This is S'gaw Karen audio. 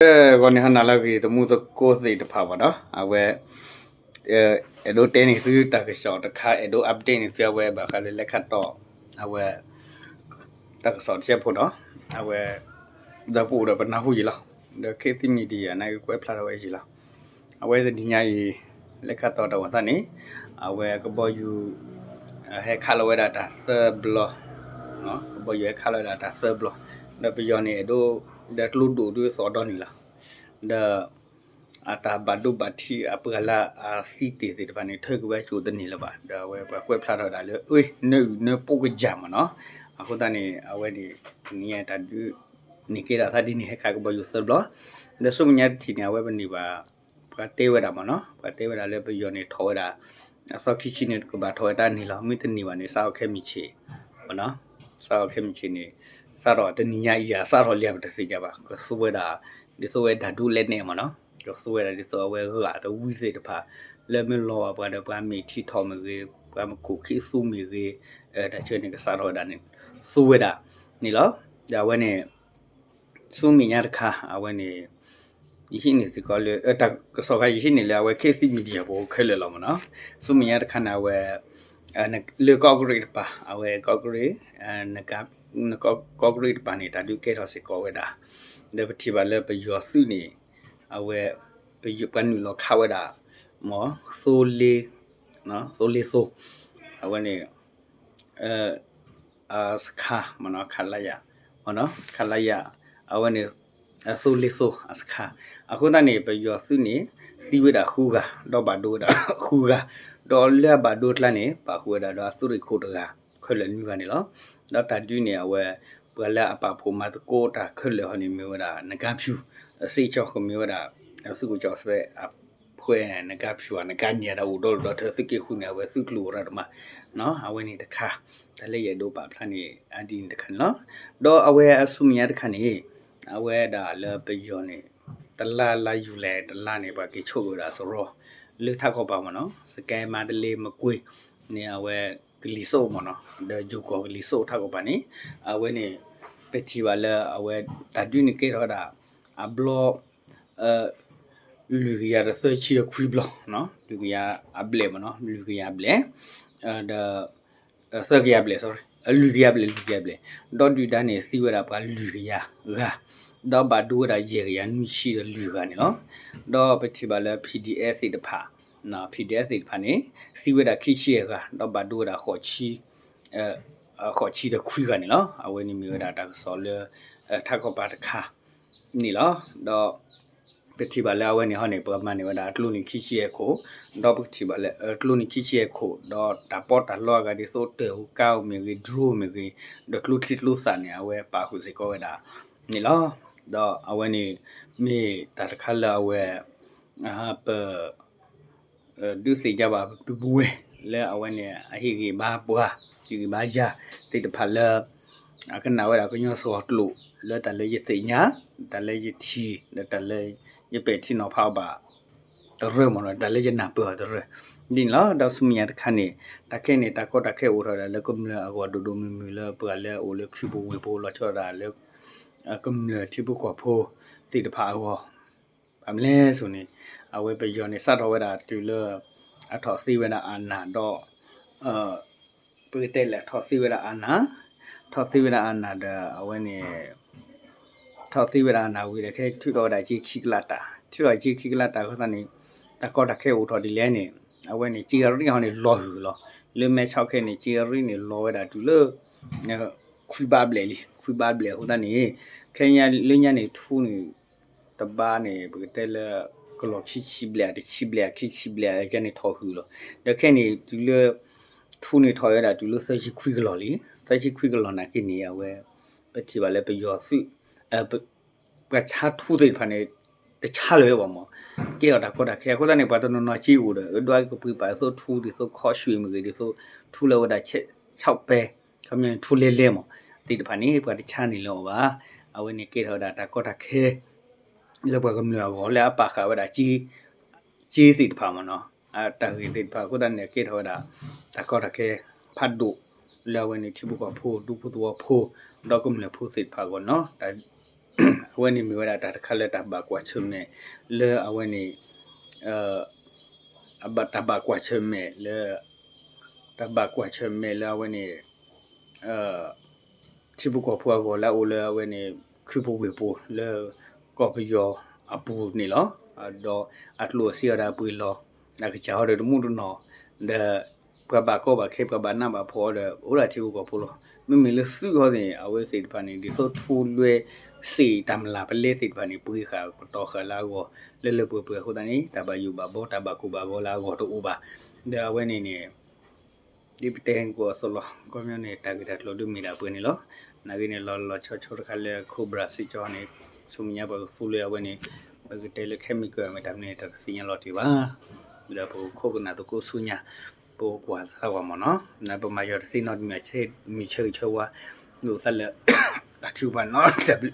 ဂီၤန့ၣ်ဟါနၤလၢအဂ့ၤ သမူသကိးသ့ၣ်တဖၣ်ဘၣ်နီၤ, အဝဲ အဲၣ်ဒိးတဲန့ၢ်သုတၢ်ကစီၣ်တခါ အဲၣ်ဒိး update န့ၢ်သုအဝဲဘၣ်ဃးလၢလဲၤခးတီၢ် အဝဲ တၢ်ကစီၣ်တစဲးဖိဒီး အဝဲ ဒီးပအိၣ်ဒီးပနၢ်ဟူယံာ်လီၤ. ဒီး Khit Thit Media န့ၣ်ကွဲးဖျါထီၣ်ဝဲယံာ်လီၤ. အဝဲတနံၤညါအံၤ လဲၤခးတီၢ်တၢ်ဝဲသးန့ၣ် အဝဲကဘီယူၤ ဟဲခးလီၤဝဲဒၣ်တၢ်သၢဘျီ, ကဘီယူၤဟဲခးလီၤဝဲဒၣ်တၢ်သၢဘျီ, ဒီးပယီၤန့ၣ်အဲၣ်ဒိး ဒီးကျိဒိၣ်ဒုးသီၣ်ဒီနံၤလီၤ. ဒီး အတၢ်ဘၣ်ဒိဘၣ်ထံးအပှၤလၢအသံတ့ၢ်သ့ၣ်တဖၣ်န့ၣ် ထၢက့ၤဝဲကၠိတန့ၢ်လၢၤဘၣ်. ဒီးအဝဲပှၤကွဲးဖျါထီၣ်ဝဲဒၣ်လၢ အ့ နၢအုၣ်နၢပှိၢ်ကယၤမ့ၢ်နီၤ. အဃိသတးန့ၣ် အဝဲန့ၣ် တနံၤညါတၢ်ဒုးန့ၣ်ကဲထီၣ်သးဒ်န့ၣ် ဟဲခးကဘီယူၤသၢဘျီ, ဒီးဆူမဲာ်ညါတထံၣ်န့ၣ် အဝဲပန့ၢ်ဘၣ် ပှၤတဲဝဲဒၣ်မ့ၢ်နီၤ, ပှၤတဲဝဲဒၣ်လၢပယီၤန့ၣ်ထီၣ်ဝဲဒၣ် အသီခံဆံန့ၣ် ကဘၣ်ထီၣ်ဝဲတၢ်န့ၣ်လီၤ. မ့ၢ်တန့ၢ်ဘၣ်န့ၣ် စးထီၣ်ခဲမုၢ်ဆ့ၣ် မ့ၢ်နီၤ, စးထီၣ်ခဲမုၢ်ဆ့ၣ်န့ၣ် စးထီၣ်တနံၤညါအံၤ အစးထီၣ်လံဧါ ပတသ့ၣ်ညါဘၣ်. ကသူဝဲဒၣ် ဒ်သိးဝဲဒၣ်ဒိးလဲနဲၣ်မ့ၢ်နီၤ, ကသူဝဲဒၣ်ဒ်သိးအဝဲဂာ်တဝံသ့ၣ်တဖၣ် လၢမ့ၢ်လီၤဘၣ်ပှၤဒီးပှၤမ့ၢ်ထံထီၣ်မ့ၢ်ဂ့ၤ ပှၤမ့ၢ်ခိၣ်ခံသူမ့ၢ်ဂ့ၤ တၢ်ဆၢန့ၣ်ကစးထီၣ်ဝဲဒၣ်န့ၣ် သူဝဲဒၣ်န့ၣ်လီၤ. ဒီးအဝဲန့ၣ် ဆူမဲာ်ညါတခါ အဝဲန့ၣ် ယဟံးန့ၢ်စ့ၢ်ကီးလၢ တၢ်ကစီၣ်ခါ ယဟံးန့ၢ်လၢအဝဲ Khit Thit Media ဖိခဲလၢာ်လီၤမ့ၢ်နီၤ. ဆူမဲာ်ညါတခါန့ၣ် အဝဲ လၢကီၢ်ကရ့ၣ်တပၤ အဝဲကီၢ်ကရ့ၣ် ကီၢ်ကရ့ၣ်တပၤန့ၣ် တၢ်ဒုးကဲထီၣ်စ့ၢ်ကီးဝဲဒၣ်, ဒီးပထံၣ်ဘၣ်လၢပယီၤသုးန့ၣ် အဝဲ ပှၤနုာ်လီၤခးဝဲဒၣ် မ့ၢ် သိလ့ သိလ့သိ အဝဲန့ၣ် အစခါ မ့ၢ်နီၤ ခလရ မ့ၢ်နီၤ ခလရ အဝဲန့ၣ် အသိလ့သိအစခါ, အဃိသတးန့ၣ် ပယီၤသုးန့ၣ် သံဝဲဒၣ်ဃုဂၤ ဒီးဘၣ်ဒိဝဲဒၣ်ဃုဂၤ, ဒီးလၢအဘၣ်ဒိအကျါန့ၣ် ပာ်ဃုာ်ဝဲဒၣ်ဒီးအသုးရ့ၣ်ခိၣ်တဂၤ ခဲလၢာ်နွံဂၤန့ၣ်လီၤ. ဒီးတၢ်ဒုးန့ၣ် အဝဲ ပှၤလၢအပာ်ဖှိၣ်မၤသကိးတၢ်ခဲလၢာ်ဟီန့ၣ် မ့ၢ်ဝဲဒၣ် နကါဖၠူၣ် စ့ၢ်ကီးကမ့ၢ်ဝဲဒၣ် သုးခိၣ်ကၠီၣ်သဲးအ ဖဲနကါဖၠူၣ်ဧါ နကါနံၤဧါ တၢ်အိၣ်ဒီဒူၣ်ဒီထၢ သုးက့ဃုန့ၣ် အဝဲသုးကျိၤအိၣ်ရၢတမး, အဝဲန့ၣ်တခါ တၢ်လၢယအဲၣ်ဒိးပာ်ဖျါန့ၣ် အဒ်န့ၣ်တခါန့ၣ်လီၤ. ဒီးအဝဲအဆူမဲာ်ညါတခါန့ၣ် အဝဲဒၣ်လၢပယီၤန့ၣ် တလါလါယူၤလံတလါန့ၣ် ပှၤက့ၤဆိၣ်ဂ့ၤဝဲဒၣ်စရီ လၢထးခီပၤမ့ၢ်နီၤ စကဲမါတလ့မကွ့န့ၣ် အဝဲကလံၤစိးမ့ၢ်နီၤ ဒီးယိၤကီၢ်ကလံၤစိးထးခီပၤန့ၣ် အဝဲန့ၣ် ပထံၣ်ဘၣ်လၢအဝဲတၢ်ဒုးန့ၣ်ကဲထီၣ်ဝဲဒၣ် အဘျီ လွံၢ်ကယၤဒီးသၢဆံဒီးခွံဘျီ, လွံၢ်ကယၤအဘျဲၣ်မ့ၢ်နီၤ လွံၢ်ကယၤဘျဲၣ်, ဒီး သၢကယၤဘျဲၣ် sorry လွံၢ်ကယၤဘျဲၣ် လွံၢ်ကယၤဘျဲၣ်, ဒီးဒုၣ်ဒါန့ၣ်သံဝဲဒၣ်ပှၤလွံၢ်ကယၤဂၤ, ဒီးဘၣ်ဒိဝဲဒၣ်ယဲၢ်ကယၤနွံဆံဒီးလွံၢ်ဂၤန့ၣ်လီၤ. ဒီးပထံၣ်ဘၣ်လၢ PDF သ့ၣ်တဖၣ် PDF သ့ၣ်တဖၣ်န့ၣ် သံဝဲဒၣ်ခံဆံယဲၢ်ဂၤ ဒီးဘၣ်ဒိဝဲဒၣ် ဃိးဆံဒီးခွံဂၤန့ၣ်လီၤ. အဝဲန့ၣ်မ့ၢ်ဝဲဒၣ်တၢ်ကစီၣ်လၢ ထးခီပၤတခါ န့ၣ်လီၤ. ဒီး ပထံၣ်ဘၣ်လၢအဝဲန့ၣ်ဟီန့ၣ် ပကမၤန့ၢ်ဝဲဒၣ်အကျိနံၤခံဆံယဲၢ်ခိၣ်, ဒီးပကထံၣ်ဘၣ်လၢအကျိနံၤခံဆံယဲၢ်ခိၣ် ဒီးတၢ်ပီးတၢ်လီအဂၤဒ်သိး တၢ်ဟူးကါမ့ၢ်ဂ့ၤ drone မ့ၢ်ဂ့ၤ ဒီးကျိချံကျိသၣ်န့ၣ် အဝဲပာ်ဃုာ်စ့ၢ်ကီးဝဲဒၣ်န့ၣ်လီၤ. ဒီးအဝဲန့ၣ် မ့ၢ်တၢ်တခါလၢအဝဲ ပ ဒုးသ့ၣ်ညါဘၣ်ပပုၢ်ပဝဲၢ် လၢအဝဲန့ၣ် အဟ့ၣ်ဂံၢ်ဘါပှၤ ဟ့ၣ်ဂံၢ်ဘါယၤသ့ၣ်တဖၣ်လၢ အကနၣ်ဝဲဒၣ်ကညီစှီၤကျိာ် လၢတၢ်လၢယသ့ၣ်ညါ တၢ်လၢယထံၣ် ဒီးတၢ်လၢယပဲာ်ထံနီၤဖးအီၤဘၣ် တရၢမ့ၢ်နီၤ တၢ်လၢယနၢ်ပၢၢ်အီၤတရၢ ဒ်န့ၣ်လီၤ. ဒီးဆူမဲာ်ညါတခါန့ၣ် တၢ်ခဲန့ၣ် တၢ်ကီတၢ်ခဲအိၣ်ထီၣ်ဒၣ်လၢကမျၢၢ်အဂီၢ်ဒိၣ်ဒိၣ်မုၢ်မုၢ် လၢပှၤလၢအအိၣ်လၢချုးပူၤဝ့ၢ်ပူၤ လီၤဆီဒၣ်တၢ်လၢ ကမျၢၢ်ထံဖိကီၢ်ဖိသ့ၣ်တဖၣ်အဂီၢ် ဘၣ်မနုၤလဲၣ်စိၤန့ၣ် အဝဲပယီၤန့ၣ် စးထီၣ်ဝဲဒၣ်တုၤလၢ အထီၣ်သ့ဝဲဒၣ်အနၢ်ဒီး ပကတဲလဲၣ် ထီၣ်သ့ဝဲဒၣ်အနၢ် ထီၣ်သ့ဝဲဒၣ်အနၢ်ဒီး အဝဲန့ၣ် ထီၣ်သ့ဝဲဒၣ်အနၢ်ဝံၤဒီး ခဲအံၤထုးထီၣ်ဝဲဒၣ်က့ခံကလးတၢ် ထုးထီၣ်က့ခံကလးတၢ်အဃိသတးန့ၣ် တၢ်ကီတၢ်ခဲအိၣ်ထီၣ်ဒ်လဲၣ်န့ၣ် အဝဲန့ၣ် က့အရံၣ်ဟီန့ၣ် လီၤဟုၣ်လီၤ လၢမဲဆီးခဲန့ၣ် က့အရံၣ်န့ၣ် လီၤဝဲဒၣ်တုၤလၢ ခွံဘးဘျဲၣ်လံ ခွံဘးဘျဲၣ်အဃိသတးန့ၣ် ခဲအံၤလၢညါန့ၣ် ထူန့ၣ် တဘးန့ၣ် ပကတဲလၢ ကလီၢ်ခံဆံဘျဲၣ် တဆံဘျဲၣ် ခံဆံဘျဲၣ် အကန့ၣ်ထီၣ်ဟုၣ်လီၤ. ဒီးခဲအံၤန့ၣ် တုၤလၢ ထူန့ၣ်ထီၣ်ဝဲဒၣ်တုၤလၢသၢဆံခွံကလီၢ်လံ သၢဆံခွံကလီၢ်နာ်က့န့ၣ် အဝဲ ပထံၣ်ဘၣ်လၢပယီၤသုး ပှၤဆါထူသ့ၣ်တဖၣ်န့ၣ် တဆါလၢၤဘၣ်မး ကဲထီၣ်တၢ်ကီတၢ်ခဲအဃိသတးန့ၣ် ပှၤတနီၤနီၤက့အိၣ်ဒီး ဒွးကပှ့ၤပာ်ဒ်သိးထူဒ်သိးခီၣ်ရွှ့ၣ်မ့ၢ်ဂ့ၤ ဒ်သိးထူလၢဝဲဒၣ် ဆီးပဲ ခီပညီန့ၣ်ထူလဲလဲမး သ့ၣ်တဖၣ်န့ၣ် ပှၤတဆါန့ၢ်လၢၤအီၤဘၣ်. အဝဲန့ၣ်ကဲထီၣ်ဝဲဒၣ်တၢ်ကီတၢ်ခဲ လၢပှၤကမျၢၢ်အဂီၢ်လၢအပာ်ဃာ်ဝဲဒၣ် က့သ့ၣ်တဖၣ်မးနီၤ အတၢ်ဂ့ၢ်သ့ၣ်တဖၣ်အဃိသတးန့ၣ် ကဲထီၣ်ဝဲဒၣ် တၢ်ကီတၢ်ခဲဖးဒိၣ် လၢအဝဲန့ၣ်ထံဖိကီၢ်ဖိ ဒူဖိသဝီဖိ ဒီးကမျၢၢ်ဖိသ့ၣ်တဖၣ်အဂီၢ်နီၤ တၢ် အဝဲန့ၣ်မ့ၢ်ဝဲဒၣ်တၢ်တခါလၢတၢ်ဘၣ်ကွၢ်ဆၢၣ်မဲာ်လၢအဝဲန့ၣ် အဘၣ်တၢ်ဘၣ်ကွၢ်ဆၢၣ်မဲာ်လၢ တၢ်ဘၣ်ကွၢ်ဆၢၣ်မဲာ်လၢအဝဲန့ၣ် ထံဖိကီၢ်ဖိအဂီၢ်လၢအအိၣ်လၢအဝဲန့ၣ် ခုဖိဝ့ၢ်ဖိလၢ ကီၢ်ပယီၤအပူၤန့ၣ်လီၤ. ဒီးအကျိၣ်အစ့အီၤဒီးအပှ့ၤလီၤ အကစၢ်ဟီဒီးတမူတနီၤ ဒီး ပှၤဘၣ်ကီဘၣ်ခဲ ပှၤဘၣ်နးဘၣ်ဖှီၣ်အီၤဒီး အိၣ်ဒၣ်ထံဖိကီၢ်ဖိလီၤ. မ့မ့ၢ်လၢသုးဟီန့ၣ် အဝဲသ့ၣ်တဖၣ်န့ၣ် ဒ်သိးထိလွဲစ့ၢ်တၢ်မျၢ်ပလဲသ့ၣ်တဖၣ်န့ၣ် ပှ့ၤဃာ်ကတီၤဃာ်လၢအဂီၢ် လၢလၢပှဲၤပှဲၤအဃိသတးန့ၣ် တၢ်ဘၣ်ယိၣ်ဘၣ်ဘီ တၢ်ဘၣ်ကိၢ်ဘၣ်ဂီၤလၢအဂီၢ်တအိၣ်ဘၣ်. ဒီးအဝဲန့ၣ်န့ၣ် ဒ်ပတဲကီးအသိးလီၤ. ခီပညီန့ၣ် တၢ်ဂ့ၢ်တၢ်ကျိၤဒုးမ့ၢ်ဒၣ်ပှဲၤန့ၣ်လီၤ. နာ်က့န့ၣ် လီၤလီၤဆီဆီတခါလၢ Cobra စ့ၢ်ကီးန့ၣ် ဆူမဲာ်ညါပှၤကသူလၢအဝဲန့ၣ် ပကတဲလၢ chemical မ့ၢ်တၢ်မနုၤန့ၣ် တၢ်တသ့ၣ်ညါလီၤတံၢ်ဘၣ်. ဒီးပကခိးကနၣ်သကိးဆူညါ ပကကွၢ်သးဝဲမ့ၢ်နီၤ ပမၤယွၤတသ့နီတမံၤ မ့ၢ်ဆၢဂ့ၤဆၢဝါ လိာ်သးလၢ တၢ်ထုကဖၣ်နီၤ တၢ်ဘျုး